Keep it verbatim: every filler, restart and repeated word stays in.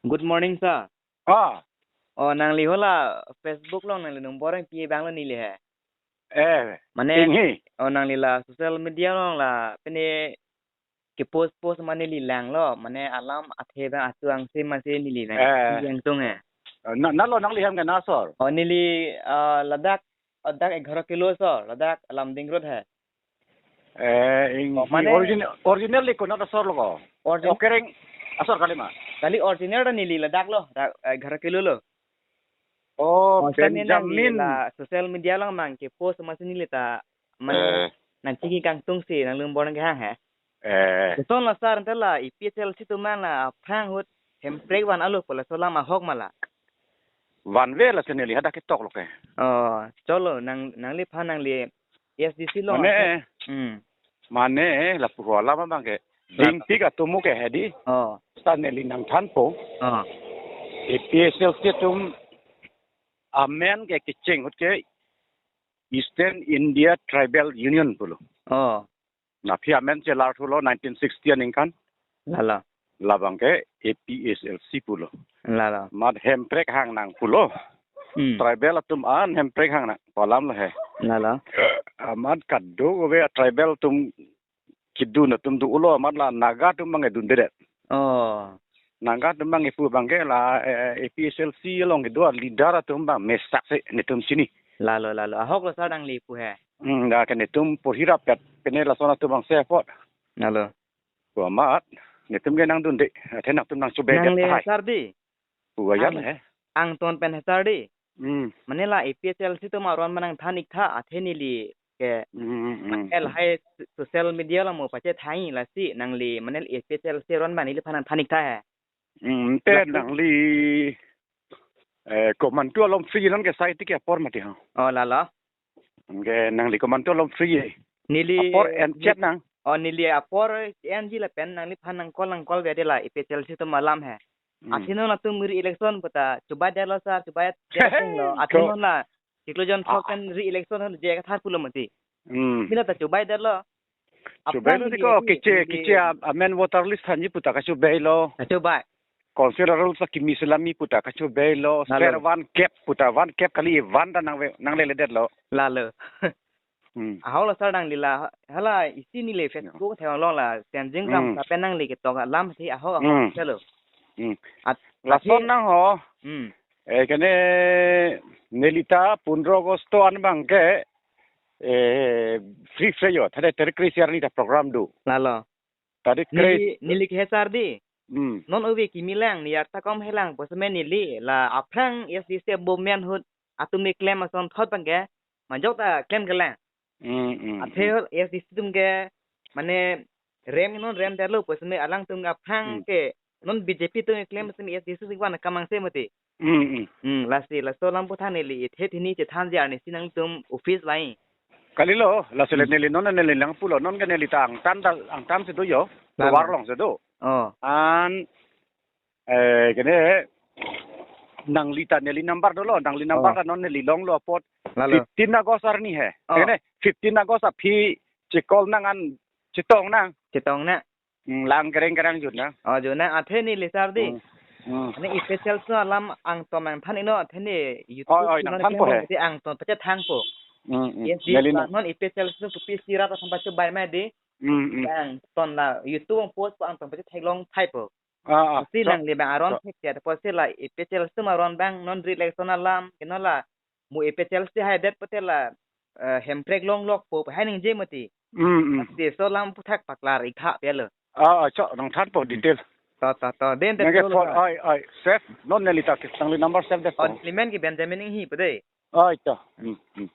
Good morning, sir. Ah. Oh, nangli hala Facebook along nangli number nangpi abang lo neli he. Eh, mane, inghi. Oh, nangli la social media along la pine ke post post ma neli lang lo, mane alam athe abang atu angse ma si neli lang. Eh. Yang tung he. Na, na lo nangli hem ke na sor? Oh, neli, ah, ladak, ladak egharo kilo sor, ladak Lumding Road he. Eh, ing, oh, mane original, originally konat asor lo ko? Origin- Okereng asor kali ma? Kali original ta neli ladak lo, ra-, eh, egharo kilo lo. Oh, oh, sa ne nangli Benjamin. La social media along abang ke post ma si neli ta, mane, eh, nangchingki kangtung si nangli number nangkehang he. Eh. Lason la sir, ante la APHLC atum abang la aphrang ahut hemprek van alo pu laso alam ahok ma la? Vanve, lasi neli hadak ketok lo ke. Oh, cholo, nang, nangliphan nangli ASDC along. Mane, ante, hmm, mane lapu alam abang ke. Lapu. Dingpik atum ke hedi. Oh. Sa neli nangthanpo. Oh. APHLC atum amen ke kecheng ahut ke Eastern India Tribal Union pulo. Oh. Naphi amen chelar thulo nineteen sixty aningkan. Lalo. Labang ke APHLC pulo. Lalo. Amat hemprek hang nang pulo. Hmm. Tribal atum an hemprek hang nang pu alam lo he. Lalo. Amat kadokave tribal atum kedun atum do-o lo, amat la Naga atum abang edundedet. Oh. Naga atum abang epu abang ke la, eh, APHLC along kedo leader atum abang mesak si netum chini. Lalo, lalo. Ahok lo sir nangli pu he. Hmm, dak ke netum porhi rapet, pine lason atum abang se apot. Lalo. Pu amat, netum ke nangdunde, athe nangtum nangchobei nangli tahai. Sir di. Pu aja ang, he. Angton pen he sir di. Hmm. Mane la APHLC atum aron ma nangthan ik tha, athe neli ke, hmm, hmm, hmm, el hai social media along mo pachethang lasi nangli mane APHLC aron ma neliphan nangthan ik tha he. Hmm, te lasi nangli, eh, komantu along free non ke sai ti ke apor mati ha. Oh, lalo. Anke nangli komantu along free. Neli, apor eh, en chat neli nang. Oh, neli apor en ji lapen nangliphan nang call nang call vede la APHLC atum alam he. Hmm. Athe non latum re-election puta chobei detlo sir, chobei detlo. Athe ko non la chiklo jon thok, ah, pen re-election hal je kathar pulo mati. Hmm. Mila ta chobei detlo. Chobei aphrang lo neli tiko, neli keche, neli keche a, amen voter list thanji puta kachobei lo. Kachobei. Constitutional rules akimi selami puta kachobei lo, lalo, ser van kep puta, van kep kali van ta nangve, nanglele detlo. Lalo. Hmm. Ahok lo sir nangli la, hala isi neli Facebook, ya, theklong along la, Tenzing Kramsa, hmm, pen nangli ketok alam si ahok ahok, hmm, chalo. Hmm. At-, lason athe nang ho. Hmm. Eh, kene neli ta pundro August an abang ke, eh, Free Fire yo, thade tarik kre-isi arni ta program do. Lalo. Tarik kre- neli, neli ke he sir di. Hmm. Non ove kimi lang, neli arta kom helang, pu setame neli la aphrang ASDC abo men ahut atum keklem ason thot abang ke majok ta klem kelang. Hmm, hmm, athe, hmm, ASDC atum ke mane rem non rem detlo pu setame alangtum aphrang, hmm, ke non BJP atum keklem setame ASDC atum van kamang se mati. Hmm, hmm. Hmm, lasi laso alam aphuthak neli ithe thini chethan ji arni si nangtum office lai. Kalilo, lasi le, hmm, neli non neli lang pulo, non ke neli ta angtan ta, angtan si do yo, lalo, tovar along si do. Oh. An, eh, kene, nangli ta neli number dolo, nangli number, oh, ta non neli longlo apot. Lalo. Fifteen August arni he. Oh. Kene, fifteen August aphi checall nang an chetong nang. Chetong nang. Hmm, lang kereng kereng jun na. Oh, jun na, athe neli sir di. Hmm. Hmm. Ani APHLC alam angton nangthan iknon, athe ne YouTube, oi, oi, channel nangthanpo he. Di angton pachethangpo. Hmm, hmm. Yes, di neli na- non APHLC kopi si rat asam pachobei ma di. Hmm, hmm. Angton la YouTube along post po, angton pachetheklong thaipo. Ah, ah. Si so, nangli abang aron so, thekthepo si la APHLC atum aron abang non re-election alam, ke non la mo APHLC haidet pute la, eh, hemprek longlokpo pu hai ningje mati. Mm, mm. Lasi laso alam aphuthak paklar ik tha pelo. Ah, ah, chok, nangthanpo detail. To, to, to. Den te nangke to phone, lo. Oi, oi, save. Non neli ta ke, nangli number save det. Oh, phone. Neli men ke Benjamin Inghi pu de. Oi, to. Mm, mm.